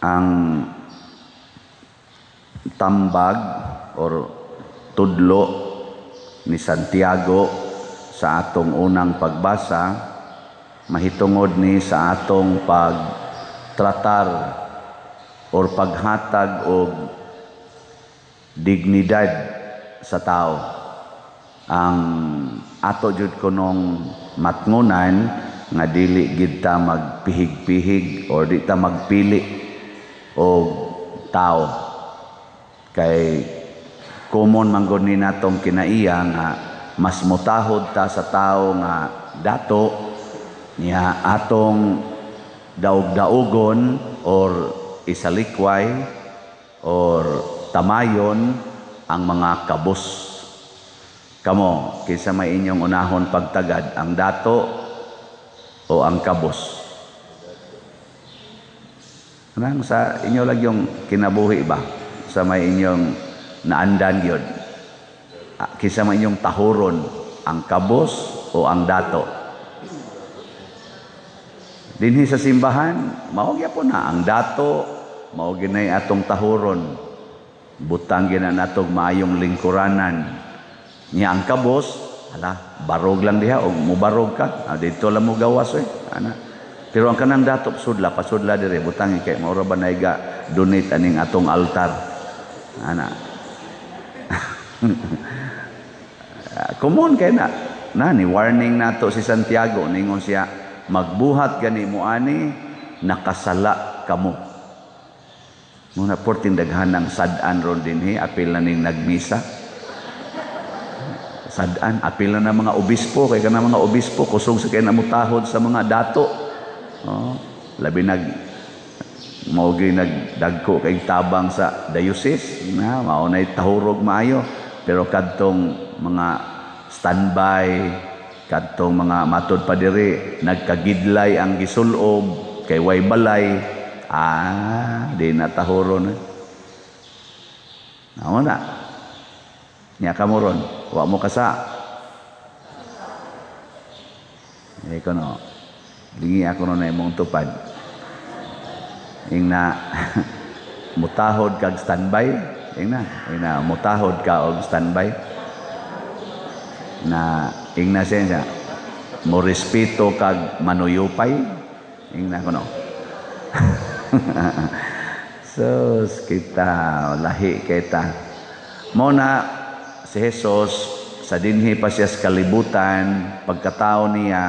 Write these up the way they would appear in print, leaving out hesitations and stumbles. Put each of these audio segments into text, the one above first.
Ang tambag or tudlo ni Santiago sa atong unang pagbasa mahitungod ni sa atong pagtratar or paghatag og dignidad sa tao. Ang ato jud kunong matngunan nga dili gid ta magpihig-pihig or di ta magpili og tao, kay common man gud ni natong kinaiya nga mas mutahod ta sa tao nga dato niya, atong daog-daogon or isalikway or tamayon ang mga kabos. Kamo, kinsa may inyong unahon pagtagad, ang dato o ang kabos? Anang sa inyo lang yung kinabuhi ba? Sa may inyong naandan yun? Ah, kinsa may inyong tahuron, ang kabos o ang dato? Dinhi sa simbahan, mao gyapon na ang dato, mao ginay atong tahuron. Butang gina natog maayong lingkuranan. Nya ang kabos, ala, barog lang diha og mubarog ka. Ah, dito lang mo gawas oy. Ana. Pero ang kanang dato sudla, pasudla dire, butang kay mao ra ba naiga donate aning atong altar. Ana. Common kay na. Na ni warning nato si Santiago, ningon siya, magbuhat gani mo ani, nakasala kamo. Muna porting daghan ng sad-an ron dinhi, apil na ning nagmisa. Sad-an, apil na ng mga obispo, kay kana mga obispo kusog sa kay namutahod sa mga dato. Oh, labi nag mao gyud nagdagko kay tabang sa diocese na mao nay tahurog maayo, pero kadtong mga standby, kadtong mga matod pa diri nagkagidlay ang gisulob kay way balay, di na tahuron. Nao na nya kamo ron, wa mo kasa eh kono dingi ako no na imong tupad ingna mutahod kag standby, ingna mutahod ka og standby na ingna siya mo respeto kag manuyupay, ingna kono. Sus, kita lahi kita mo na si Jesus sa dinhi pa siya sa kalibutan, pagkatao niya,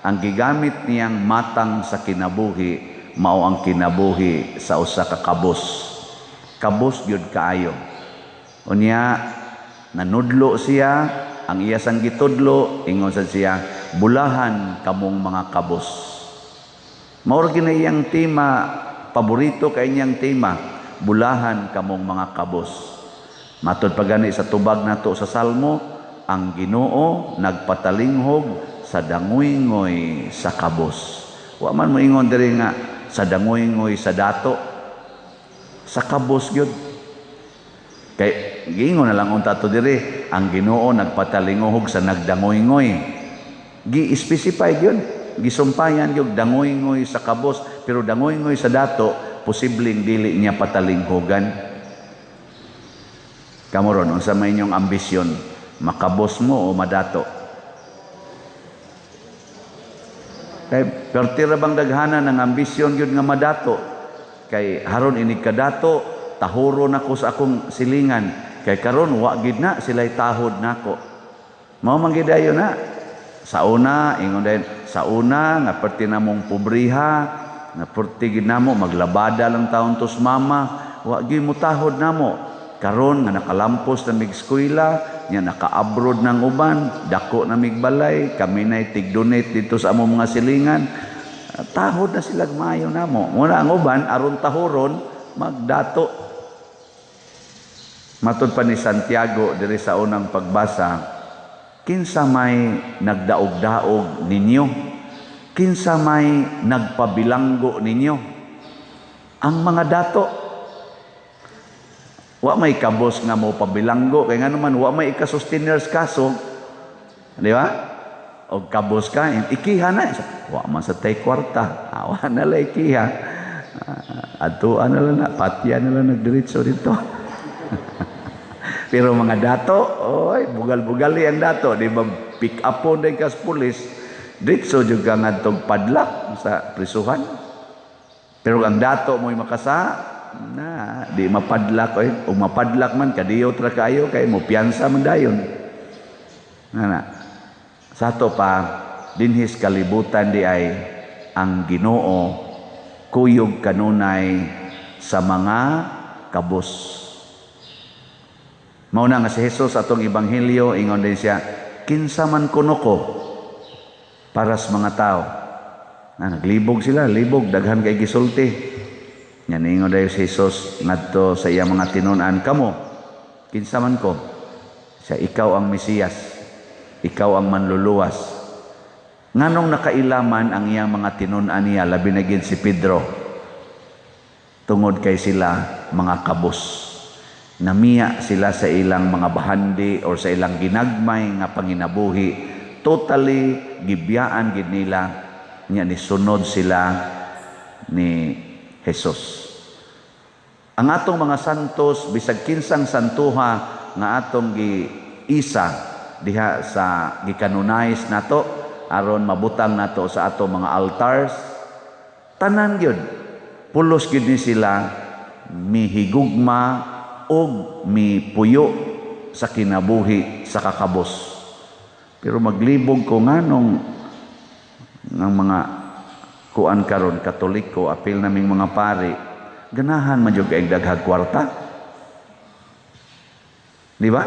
ang gigamit niyang matang sa kinabuhi mao ang kinabuhi sa usa ka kabos. Kabos gyud kaayo. Unya nanudlo siya, ang iya sang gitudlo, ingon sad siya, "Bulahan kamong mga kabos." Mao ra gyud iyang tema, paborito kay niyang tema, "Bulahan kamong mga kabos." Matod pa gani sa tubag nato sa Salmo, ang Ginoo nagpatalinghog sa dangoy-ngoy sa kabos. Wa man mo ingon diri nga sa dangoy-ngoy sa dato, sa kabos gyud. Kay giingon na lang unta to diri, ang Ginoo nagpatalinghog sa nagdangoy-ngoy. Gi-specify gyud, gisumpayan gyud dangoy-ngoy sa kabos, pero dangoy-ngoy sa dato posibleng dili niya patalinghogan. Kamo ron, unsa may inyong ambisyon, makabos mo o madato? Kay pertira bang daghanan ang ambisyon gyud nga madato? Kay haron inig kadato, tahuro nako sa akong silingan. Kay karon wa gid na sila'y tahod nako. Mao man gid ayo na. Sa una, ingon dayon, sa una nga perti namong pobriha, nga perti gid namo maglabada lang taon tos mama, wa gid mo tahod namo. Karon nga nakalampos na mig eskwela, nya naka-abroad ng uban, dako na mig balay, kami nay tig-donate dito sa among mga silingan. Tahod na sila maayo namo. Muna ang uban aron tahuron magdato. Matod pa ni Santiago diri sa unang pagbasa, kinsa may nagdaog-daog ninyo? Kinsa may nagpabilanggo ninyo? Ang mga dato. Wa may kabos nga mo pabilanggo kay ngano man wa may ikasusteners kaso, di ba? Og kabos ka, ikiha na. Wa man sa tay kwarta, awa na lay ikiha. Adtuan na lang na, patya na lang nagdiretso dito. Pero mga dato, oy, bugal-bugali ang dato, di ba, pick up po din kas pulis, diretso jud ka ngadtong padlock sa prisuhan. Pero ang dato mo'y makasa, na, di mapadlock oy, ug mapadlock man kadiyot ra kaayo kay mo piyansa man dayon. Na. Sa ato pa dinhis kalibutan di ay ang Ginoo kuyog kanunay sa mga kabos. Mao na nga si Jesus, atong ebanghelyo, ingon din siya, "Kinsa man kuno ko para sa mga tao?" Na naglibog sila, libog, daghan kay gisulti. Nya ningon dayon si Jesus ngadto sa iyang mga tinun-an, "Kamo, kinsa man ko?" Siya, "Ikaw ang Mesiyas. Ikaw ang manluluwas." Nganong nakailaman ang iyang mga tinun-an niya, labi na gid si Pedro? Tungod kay sila mga kabos. Namiya sila sa ilang mga bahandi or sa ilang ginagmay nga panginabuhi. Totally gibiyaan gid nila nya ni sunod sila ni Jesus. Ang atong mga santos, bisag kinsang santuha nga atong gi-isa diha sa gi-canonize nato aron mabutang nato sa atong mga altars, tanan gyud pulos gyud ni sila mihigugma og mipuyo sa kinabuhi sa kakabos. Pero maglibog ko nganong ng mga kuan karon, Katoliko, apil naming mga pari, ganahan man jud kay daghag kwarta. Di ba?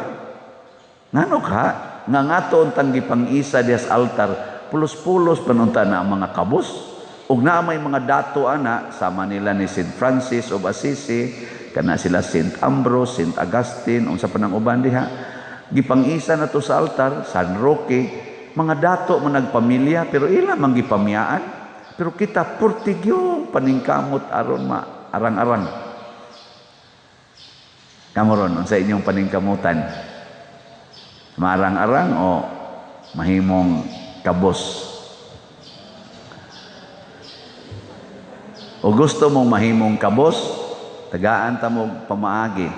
Ngano ka nga ngato untang gipang-isa diha sa altar, pulos-pulos panunta na ang mga kabos ug naa may mga dato ana, sama nila ni Saint Francis of Assisi, kana sila Saint Ambrose, Saint Augustine, unsa pa nang uban diha gipang-isa na to sa altar, San Roque, mga dato man nagpamilya pero ila man gipamiyaan. Pero kita purtigyong paningkamot aron ma arang-arang. Kamo ron, unsa inyong paningkamutan? Maarang-arang o mahimong kabos? O gusto mong mahimong kabos, tagaan ta mo pamaagi,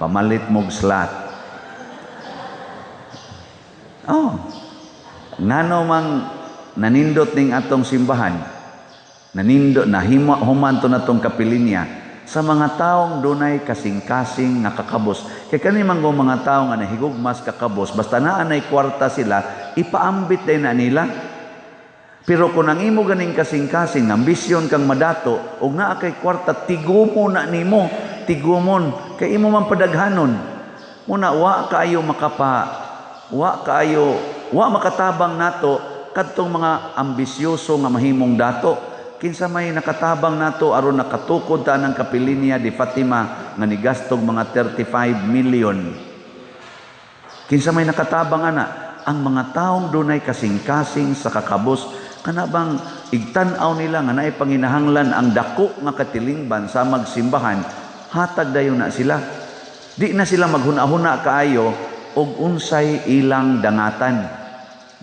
pamalit mog slot. Oh. Ngano mang nanindot ning atong simbahan, nanindot nahimo human to natong kapilinya sa mga taong dunay kasing-kasing nga kakabos. Kay kani man mga tao nga nahigugmas kakabos, basta naa nay kwarta sila, ipaambit day na nila. Pero kung ang imo ganing kasing-kasing, ambisyon kang madato, ug naa kay kwarta, tigumo na nimo, tigumon, kay imo man padaghanon. Muna wa kaayo makapa, wa kaayo, wa makatabang nato kadtong mga ambisyoso nga mahimong dato. Kinsa may nakatabang nato aron nakatukod ta ng kapilinya di Fatima nga nigastog mga 35 million? Kinsa may nakatabang ana? Ang mga taong dunay kasing-kasing sa kakabos, kana bang igtan-aw nila nga naay panginahanglan ang dako nga katilingban sa magsimbahan, hatag dayon na sila. Di na sila maghuna-huna kaayo og unsay ilang dangatan.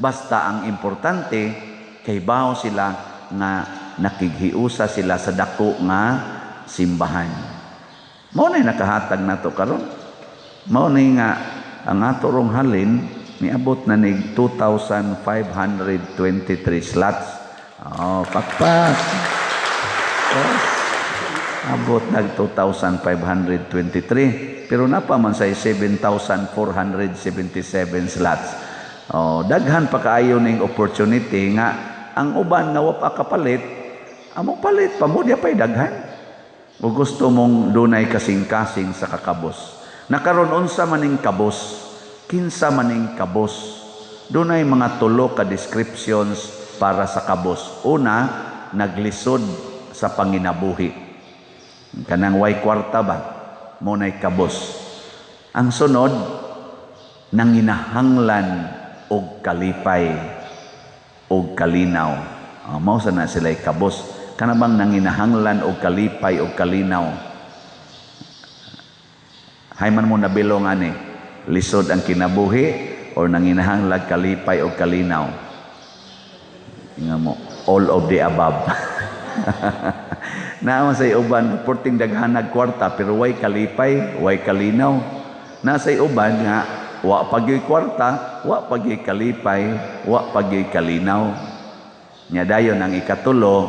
Basta ang importante kay bawo sila nga nakighiusa sila sa dako nga simbahan. Mao na nakahatag nato karon. Mao ni nga ang ato rong halin niabot na nig 2,523 slots. Oh, pakpak. Yes. Abot nag 2,523 pero napa man say 7,477 slots. Oh, daghan pa kaayo ning opportunity nga ang uban nga wa pa kapalit, amo palit pa mo diya pay daghan. O gusto mong dunay kasing-kasing sa kakabos. Nakaron, unsa maning kabos? Kinsa maning kabos? Dunay mga tulo ka descriptions para sa kabos. Una, naglisod sa panginabuhi. Kanang way kwarta ba? Mo nay kabos. Ang sunod, nanginahanglan og kalipay og kalinaw. Mao sa na sila'y kabos. Kana bang nanginahanglan og kalipay og kalinaw? Hay man mo nabilong ani, lisod ang kinabuhi or nanginahanglan kalipay og kalinaw? Inga mo, all of the above. Naa say uban porting daghanag kwarta pero way kalipay, way kalinaw. Naa say uban nga wa pa gyoy kwarta, wa pa gyoy kalipay, wa pa gyoy kalinaw. Nya dayon ang ikatulo,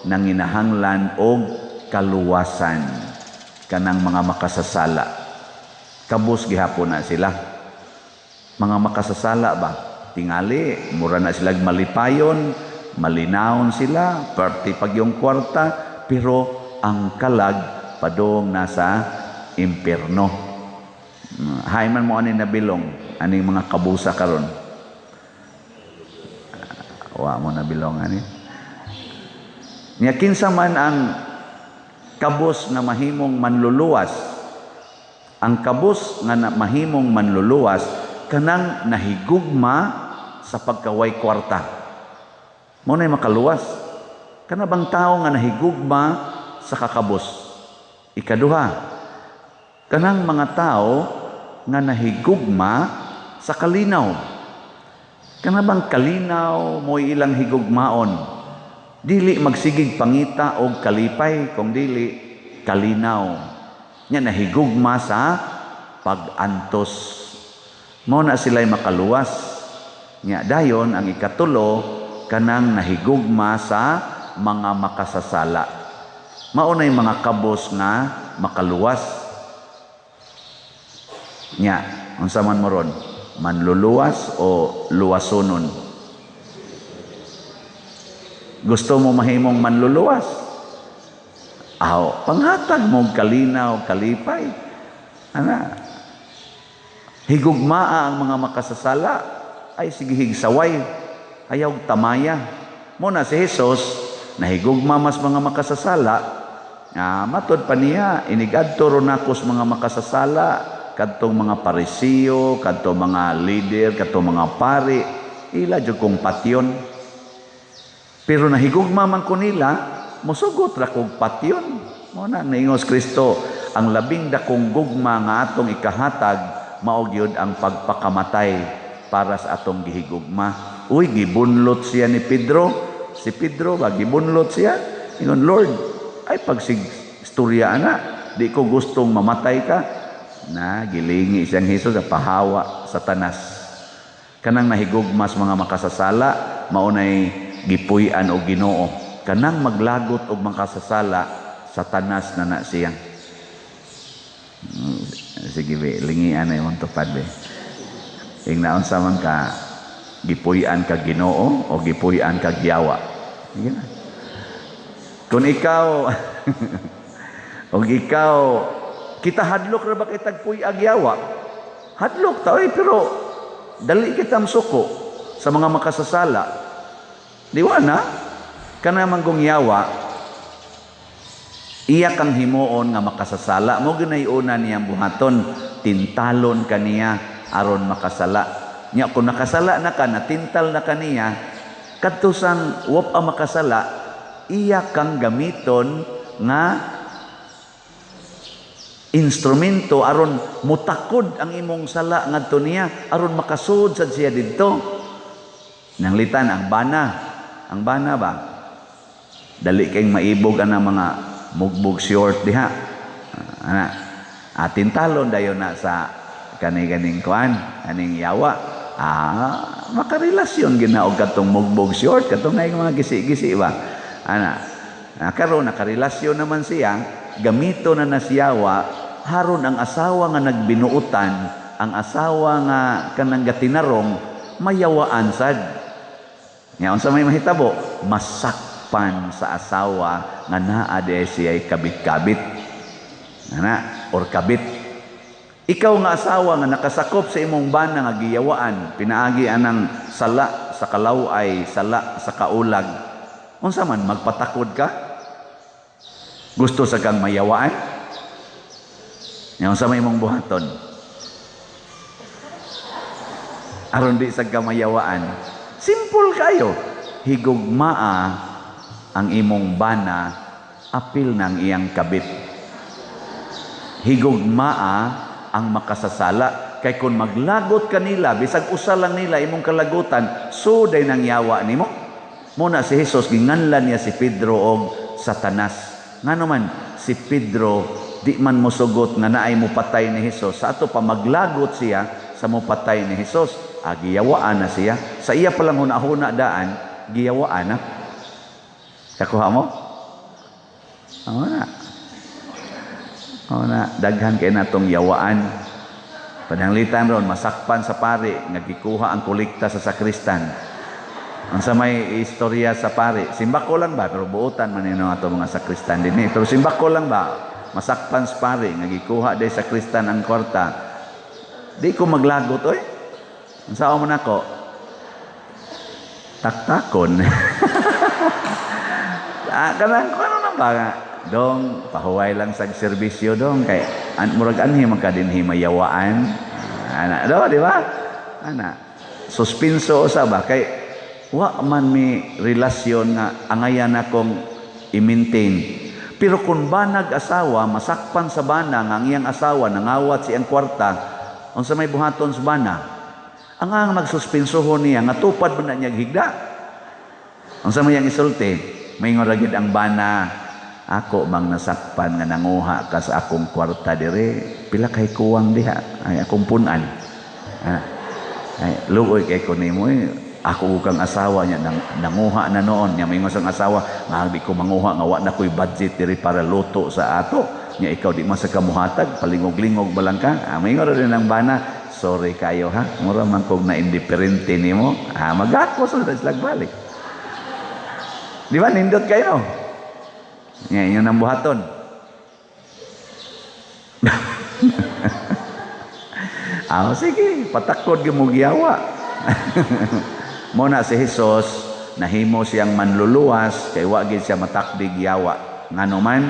nanginahanglan og kaluwasan kanang mga makasasala. Kabus gihapon na sila. Mga makasasala ba? Tingali, mura na sila malipayon, malinawon sila, perti pag yung kwarta, pero ang kalag padong nasa impierno. Hay man mo ani nabilong, aning mga kabusa karon. Wa mo nabilong ani. Nya kinsa man ang kabus nga mahimong manluluwas? Ang kabus nga mahimong manluluwas kanang nahigugma sa pagkaway kwarta. Mo na makaluwas. Kana bang tao nga nahigugma sa kakabos? Ikaduha, kanang mga tao nga nahigugma sa kalinaw. Kana bang kalinaw mo ilang higugmaon? Dili magsigig pangita og kalipay, kung dili kalinaw. Nya nahigugma sa pag-antos. Mao na sila'y makaluwas. Nya dayon ang ikatulo, kanang nahigugma sa mga makasasala. Mao na'y mga kabos nga makaluwas. Nya unsa man mo ron? Manluluwas o luwasonon? Gusto mo mahimong manluluwas? Aw, panghatag mo kalinaw, kalipay. Ana. Higugmaa ang mga makasasala ay sige higsaway, ayaw tamaya. Mo na si Jesus nahigugma mas mga makasasala. Matod pa niya inigadto ron nako sa mga makasasala, kadtong mga Parisiyo, kadtong mga leader, kadtong mga pari, ila jud kong patyon. Pero nahigugma man ko nila, mosugot ra kog patyon. Mo na niingos Kristo, ang labing dakong gugma nga atong ikahatag mao gyud ang pagpakamatay para sa atong gihigugma. Uy, gibunlot siya ni Pedro. Si Pedro ba gibunlot siya? Ingon, "Lord, ay pagsig istorya ana, di ko gustong mamatay ka." Na gilingi siyang Hesus sa pahawa, Satanas. Kanang nahigugma sa mga makasasala, mao nay gipuy-an og Ginoo. Kanang maglagot og makasasala, Satanas na na siya. Sige be, lingian na imong tupad be. Ingnaon sa man ka, gipuy-an ka Ginoo o gipuy-an ka giyawa? Sige na. Kung ikaw o ikaw, kita hadlok ra ba kitag puy-ag yawa? Hadlok ta oy, pero dali kita suko sa mga makasasala. Di wa na kana manggong yawa, iya kang himuon nga makasasala. Mo ginay una niyang buhaton, tintalon kaniya aron makasala. Nya kung nakasala na ka, natintal na kaniya, kadto sang wap ang makasala, iya kang gamiton nga instrumento aron mutakod ang imong sala ngadto niya, aron makasud sad siya didto. Nanglitan ang bana, ang bana ba, dali kay maibog ang mga mugbog short diha. Ana atin talon dayon na sa kani ganing kuan aning yawa. Makarelasyon gina og katong mugbog short, katong nay mga gisi-gisi ba ana. Karon nakarelasyon naman siya, gamito na nasiyawa haron ang asawa nga nagbinuutan, ang asawa nga kanang gatinarong, mayawaan sad. Nya unsa may mahitabo? Masakpan sa asawa nga naa di siya'y kabit-kabit. Ana, or kabit. Ikaw nga asawa nga nakasakop sa imong bana nga giyawaan, pinaagi anang sala sa kalaway, sala sa kaulag. Unsa man, magpatakod ka? Gusto sa kang mayawaan? Nya unsa may imong buhaton? Aron di sa kamayawaan. Simple kayo. Higugmaa ang imong bana, apil ng iyang kabit. Higugmaa ang makasasala. Kay kung maglagot kanila, bisag usa lang nila imong kalagutan, suday nang yawa nimo. Muna si Jesus, ginganlan niya si Pedro og Satanas. Ngano man si Pedro di man mosugot nga naay mopatay ni Hesus. Sa ato pa maglagot siya sa mopatay ni Hesus. Ah, giyawaan na siya. Sa iya palang huna-huna daan, giyawaan na. Kakuha mo? Oo na. Oo na. Daghan kay natong yawaan. Pananglitan ron, masakpan sa pari, nga gikuha ang kolekta sa sakristan. Ang sa may istorya sa pari, simbako lang ba? Pero buotan man yun ang ato mga sakristan din eh. Pero simbako lang ba? Masakpan sa pari, nga gikuha day sakristan ang kwarta. Di ko maglagot, oy. Ang sao mo nako? Taktakon. Ah, kanang ano na ba? Dong, pahuway lang sa serbisyo dong kay an murag anhi man ka dinhi mayawaan. Ana do, di ba? Ana. Suspenso usa ba kay wa man mi relasyon nga angayan akong i-maintain. Pero kung banag asawa, masakpan sa bana nga ang iyang asawa nangawat siyang kwarta, unsa may buhaton sa bana? Ang magsuspensohon niya nga tupad man na niya higda. Unsa may iyang isulti? Maingon ra gid ang bana, ako mang nasakpan nga nanguha ka sa akong kwarta dire, pila kay kuwang diha, ay akong punan. Ah, ay luoy kay ko nimo eh. Ako kang asawa niya nanguha na noon niya. Maingon sang asawa nga di ko manguha nga wa na ko'y budget diri para luto sa ato niya, ikaw di man sa kamuhatag, palingog-lingog ba lang ka. Ah, maingon ra din ang bana, sorry kayo ha, mura man kog na indiferente nimo. Ah, magako sa sila balik, di ba? Nindot kayo niya inyo nang buhaton. Ah, sige, patakod gyud mo giyawa. Mo na si Hesus nahimo siyang manluluwas kay wa gid siya matakdig yawa. Ngano man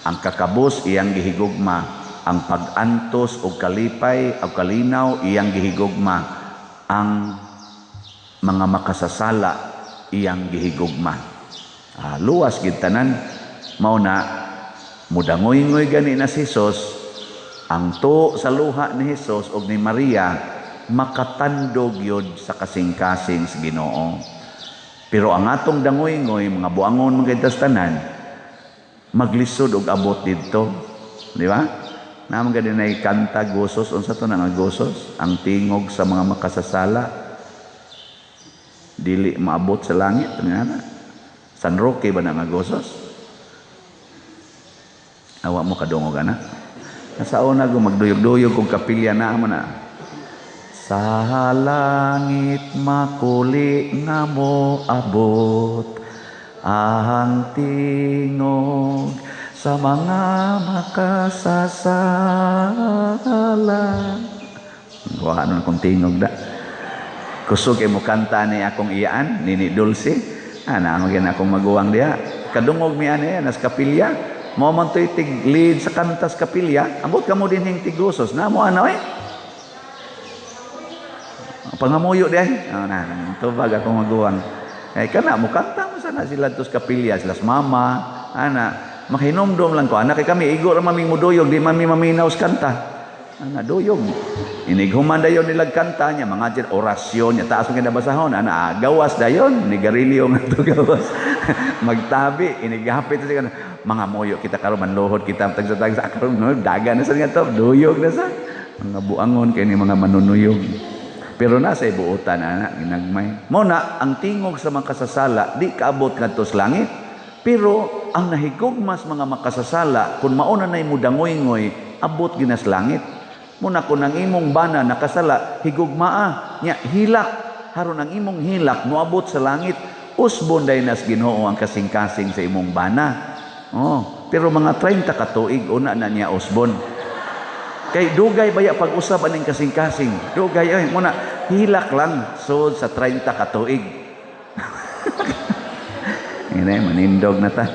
ang kakabos iyang gihigugma, ang pag-antos og kalipay og kalinaw iyang gihigugma, ang mga makasasala iyang gihigugma. Ah, luwas gid tanan. Mao na mudangoy-ngoy gani na si Hesus, ang tuo sa luha ni Hesus og ni Maria makatandog yod sa kasing-kasing sa Ginoo. Pero ang atong dangoy-ngoy, mga buangon mga tanan, maglisod og abot didto, di ba? Naman gani nay kanta gosos, unsa to na nga gosos? Ang tingog sa mga makasasala dili maabot sa langit, nga na. San Roque ba na nga gosos? Awa mo kadungog ana. Nasa una ko magduyog-duyog kung kapilya na mo na. Sa langit makuli nga mo abot ang tingog sa mga makasasala. Wa nun akong tingog da. Kusog mo kanta ni akong iyaan, Nini Dulce. Ana, ang akong maguwang diha. Kadungog mi ani nas kapilya. Mo man to'y tig lead sa kanta sa kapilya. Ambot kamo din hing tigusos. Na mo ano eh. Pangamuyo di ay. Oh, na, tubag akong maguwang. Eh kana mo kanta mo sana sila tos kapilya, sila mama, ana. Makinomdom lang ko anak kay kami igo ra maming muduyog, di man mi maminaw sa kanta. Ana duyog. Inighuman dayon nilag kanta niya, mga dyan, orasyon niya, taas mo kinabasahon, ana, gawas dayon, ni garilyo nga to gawas. Magtabi, inighapit sa mga moyo kita karon manluhod kita tagsa-tagsa karon no, daga na sa nga to, duyog na sa mga buangon kay ni mga manunuyog. Pero nasa ibuotan ana ginagmay. Mo na ang tingog sa mga kasasala di kaabot ngadto sa langit. Pero ang nahigugmas mga makasasala kun mauna nay mudangoy-ngoy abot ginas langit. Muna kun ang imong bana nakasala higugmaa nya hilak, haron ang imong hilak moabot sa langit, usbon day nas Ginoo ang kasing-kasing sa imong bana. Oh, pero mga 30 ka tuig una na niya usbon. Kay dugay baya pag-usab aning kasing-kasing. Dugay ay muna hilak lang sud sa 30 ka tuig. Ngene manindog na ta.